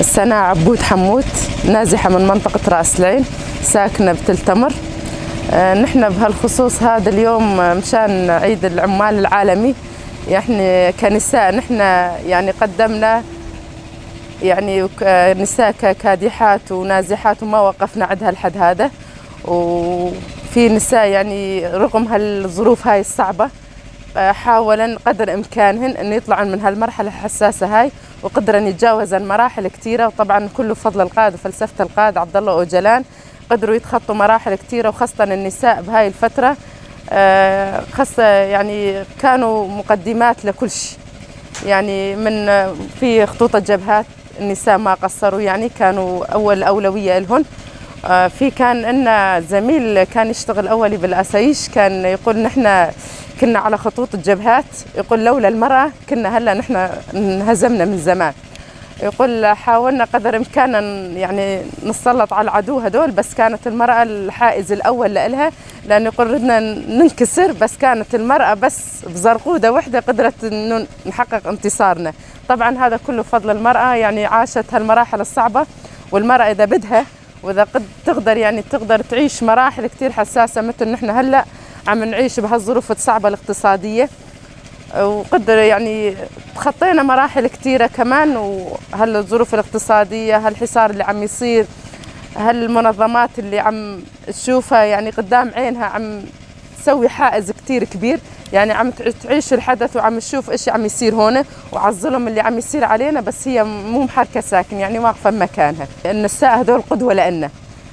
سناء عبود حموت، نازحة من منطقة رأس العين، ساكنة بتل تمر. نحن بهالخصوص هذا اليوم مشان عيد العمال العالمي، يعني كنساء نحن يعني قدمنا يعني نساء كادحات ونازحات وما وقفنا عند هالحد هذا. وفي نساء يعني رغم هالظروف هاي الصعبة حاولن قدر إمكانهن أن يطلعن من هالمرحلة الحساسة هاي، وقدرن يتجاوزن مراحل كثيرة. وطبعا كله بفضل القائد وفلسفة القائد عبد الله أوجلان، قدروا يتخطوا مراحل كثيرة، وخاصة النساء بهاي الفترة خاصة يعني كانوا مقدمات لكل شيء. يعني من في خطوط الجبهات النساء ما قصروا، يعني كانوا أول أولوية لهن. في كان لنا زميل كان يشتغل أولي بالأسايش، كان يقول نحن كنا على خطوط الجبهات، يقول لولا المرأة كنا هلا نحن انهزمنا من زمان. يقول حاولنا قدر إمكاننا يعني نتسلط على العدو هدول، بس كانت المرأة الحائز الأول لإلها، لأنه يقول ردنا ننكسر، بس كانت المرأة بس بزرقودة وحدة قدرت إنه نحقق انتصارنا. طبعا هذا كله فضل المرأة، يعني عاشت هالمراحل الصعبة. والمرأة إذا بدها وإذا قد تقدر يعني تقدر تعيش مراحل كتير حساسة مثل نحن هلأ عم نعيش بهالظروف الصعبة الاقتصادية، وقدر يعني تخطينا مراحل كثيرة كمان. وهالظروف الاقتصادية، هالحصار اللي عم يصير، هالمنظمات اللي عم تشوفها يعني قدام عينها عم تسوي حائز كثير كبير، يعني عم تعيش الحدث وعم تشوف ايش عم يصير هون وعلى الظلم اللي عم يصير علينا، بس هي مو محركة ساكن، يعني واقفة بمكانها. النساء هذول قدوة لنا،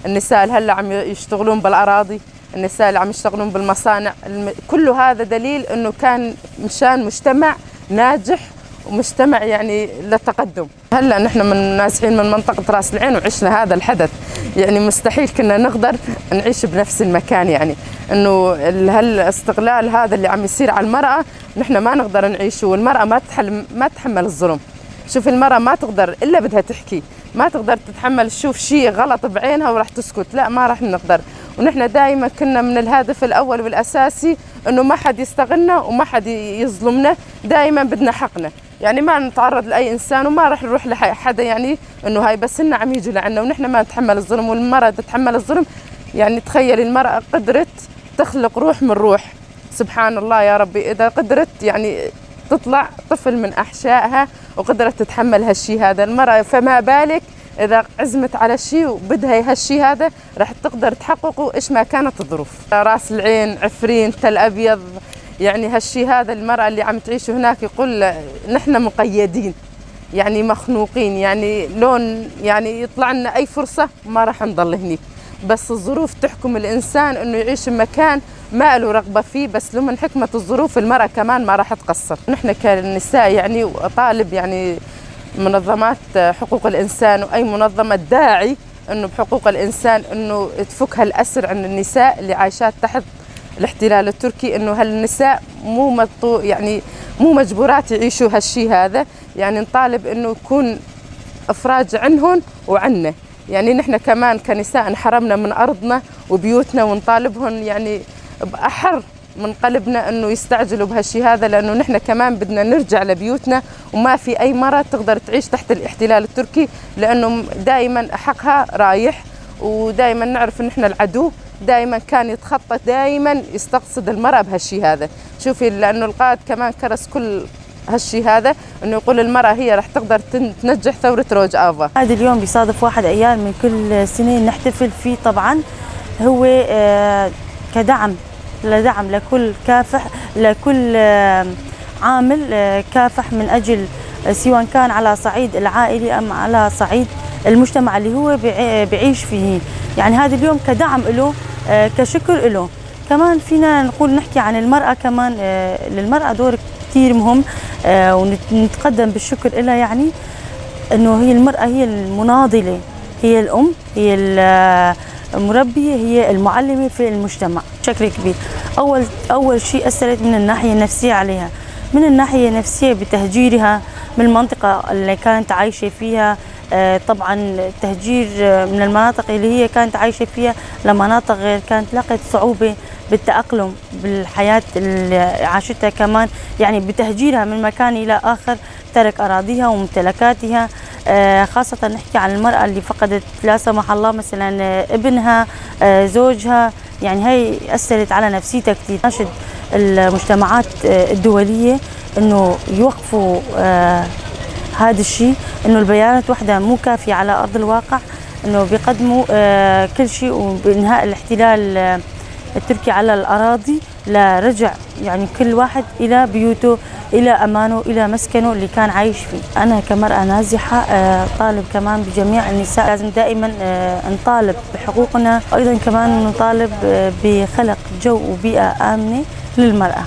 النساء اللي هلا عم يشتغلون بالأراضي، النساء اللي عم يشتغلون بالمصانع، كل هذا دليل انه كان مشان مجتمع ناجح ومجتمع يعني للتقدم. هلا نحن من نازحين من منطقة راس العين وعشنا هذا الحدث، يعني مستحيل كنا نقدر نعيش بنفس المكان، يعني انه هالاستغلال هذا اللي عم يصير على المرأة نحن ما نقدر نعيشه. والمرأة ما تحمل الظلم. شوف المرأة ما تقدر الا بدها تحكي، ما تقدر تتحمل تشوف شيء غلط بعينها وراح تسكت، لا ما راح نقدر. ونحن دائما كنا من الهدف الاول والاساسي انه ما حد يستغلنا وما حد يظلمنا، دائما بدنا حقنا، يعني ما نتعرض لاي انسان وما راح نروح لحدا، يعني انه هاي بس لنا عم يجوا لعنا ونحن ما نتحمل الظلم. والمرأة تتحمل الظلم، يعني تخيل المرأة قدرت تخلق روح من روح، سبحان الله يا ربي، اذا قدرت يعني تطلع طفل من احشائها وقدرت تتحمل هالشيء هذا المرأة، فما بالك إذا عزمت على شيء وبدها هالشيء هذا راح تقدر تحققه إيش ما كانت الظروف. راس العين، عفرين، تل أبيض، يعني هالشيء هذا المرأة اللي عم تعيش هناك يقول نحن مقيدين، يعني مخنوقين، يعني لون يعني يطلع لنا أي فرصة ما راح نضل هنيك، بس الظروف تحكم الإنسان إنه يعيش بمكان ما له رغبة فيه، بس لما حكمت الظروف المرأة كمان ما راح تقصر. نحن كنساء يعني وطالب يعني منظمات حقوق الإنسان وأي منظمة داعي إنه بحقوق الإنسان إنه تفك هالأسر عن النساء اللي عايشات تحت الاحتلال التركي، إنه هالنساء مو يعني مو مجبورات يعيشوا هالشيء هذا، يعني نطالب إنه يكون إفراج عنهن وعنا. يعني نحن كمان كنساء انحرمنا من أرضنا وبيوتنا، ونطالبهن يعني بأحر من قلبنا انه يستعجلوا بهالشيء هذا، لانه نحن كمان بدنا نرجع لبيوتنا، وما في اي مرة تقدر تعيش تحت الاحتلال التركي، لانه دائما حقها رايح، ودائما نعرف ان احنا العدو دائما كان يتخطى، دائما يستقصد المرأة بهالشيء هذا. شوفي لانه القائد كمان كرس كل هالشيء هذا انه يقول المرأة هي راح تقدر تنجح ثورة روج آفا. هذا اليوم بيصادف 1 أيار من كل سنة نحتفل فيه، طبعا هو كدعم لدعم لكل كافح، لكل عامل كافح من أجل، سواء كان على صعيد العائلي أم على صعيد المجتمع اللي هو بعيش فيه. يعني هذا اليوم كدعم له، كشكر له. كمان فينا نقول نحكي عن المرأة، كمان للمرأة دور كثير مهم، ونتقدم بالشكر لها، يعني انه هي المرأة هي المناضلة، هي الأم، هي المربية، هي المعلمة في المجتمع بشكل كبير. أول شيء أثرت من الناحية النفسية عليها، من الناحية النفسية بتهجيرها من المنطقة اللي كانت عايشة فيها، طبعا التهجير من المناطق اللي هي كانت عايشة فيها لمناطق غير، كانت لقت صعوبة بالتأقلم بالحياة اللي عاشتها، كمان يعني بتهجيرها من مكان إلى آخر، ترك أراضيها وممتلكاتها. خاصة نحكي عن المرأة اللي فقدت لا سمح الله مثلا ابنها، زوجها، يعني هي أثرت على نفسيتها كثير. ناشد المجتمعات الدولية إنه يوقفوا هذا الشيء، إنه البيانات وحدها مو كافية على أرض الواقع، إنه بيقدموا كل شيء وبإنهاء الاحتلال التركي على الأراضي لرجع يعني كل واحد إلى بيوته، إلى أمانه، إلى مسكنه اللي كان عايش فيه. أنا كمرأة نازحة طالب كمان بجميع النساء، لازم دائما نطالب بحقوقنا، أيضا كمان نطالب بخلق جو وبيئة آمنة للمرأة.